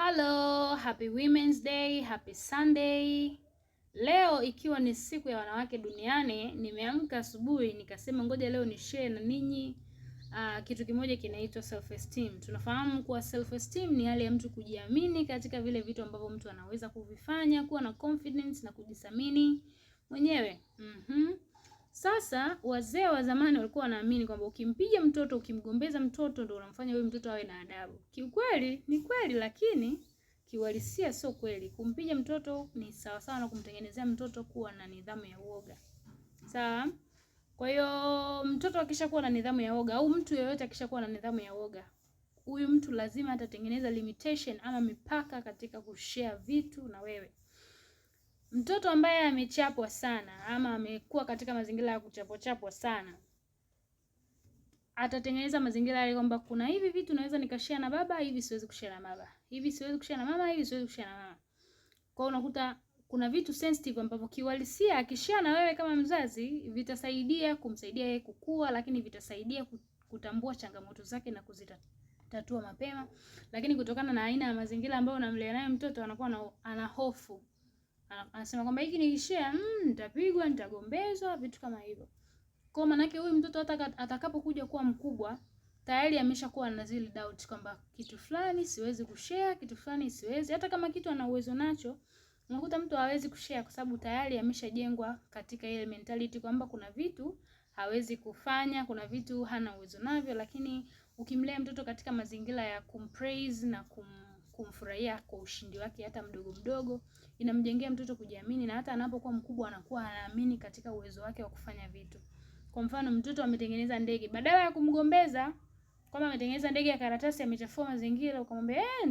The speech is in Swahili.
Hello, happy Women's Day, happy Sunday. Leo ikiwa ni siku ya wanawake duniani, nimeamka asubuhi nikasema ngoja leo ni share na ninyi kitu kimoja kinaitwa self esteem. Tunafahamu kuwa self esteem ni hali ya mtu kujiamini katika vile vitu ambavyo mtu anaweza kuvifanya, kuwa na confidence na kujithamini mwenyewe. Sasa wazee wa zamani walikuwa wanaamini kwamba ukimpiga mtoto, ukimgombeza mtoto ndio unamfanya huyu mtoto awe na adabu. Kiukweli ni kweli, lakini kiuhalisia sio kweli. Kumpiga mtoto ni sawasawa na kumtengenezea mtoto kuwa na nidhamu ya uoga. Sawa? Kwa hiyo mtoto akishakuwa na nidhamu ya uoga au mtu yeyote akishakuwa na nidhamu ya uoga, huyu mtu lazima atatengeneza limitation ama mipaka katika kushare vitu na wewe. Mtoto ambaye amechapwa sana ama amekuwa katika mazingira ya kuchapwa chapwa sana, atatengeneza mazingira yale kwamba kuna hivi vitu naweza nikashare na baba, hivi siwezi kushare na baba, hivi siwezi kushare na mama, hivi siwezi kushare na mama. Kwa hiyo unakuta kuna vitu sensitive ambavyo kiuhalisia akishare na wewe kama mzazi vitasaidia kumsaidia yeye kukua, lakini vitasaidia kutambua changamoto zake na kuzitatua mapema. Lakini kutokana na aina ya mazingira ambayo unamlea nayo mtoto, anakuwa ana hofu, anasema kwamba hiki nikishare, nitapigwa, nitagombezwa, vitu kama hivyo. Kwa maana yake huyu mtoto hata atakapokuja kuwa mkubwa tayari ameshakuwa na zile doubt kwamba kitu fulani siwezi kushare, kitu fulani siwezi. Hata kama kitu ana uwezo nacho, unakuta mtu hawezi kushare kwa sababu tayari ameshajengwa katika ile mentality kwamba kuna vitu hawezi kufanya, kuna vitu hana uwezo navyo. Lakini ukimlea mtoto katika mazingira ya kumpraise na kumfurahia kwa ushindi wake hata mdogo mdogo, inamjengea mtoto kujiamini, na hata anapokuwa mkubwa anakuwa anaamini katika uwezo wake wa kufanya vitu. Kwa mfano, mtoto ametengeneza ndege, badala ya kumgombeza kwamba ametengeneza ndege ya karatasi, amechafua mazingira, ukamwambia eh,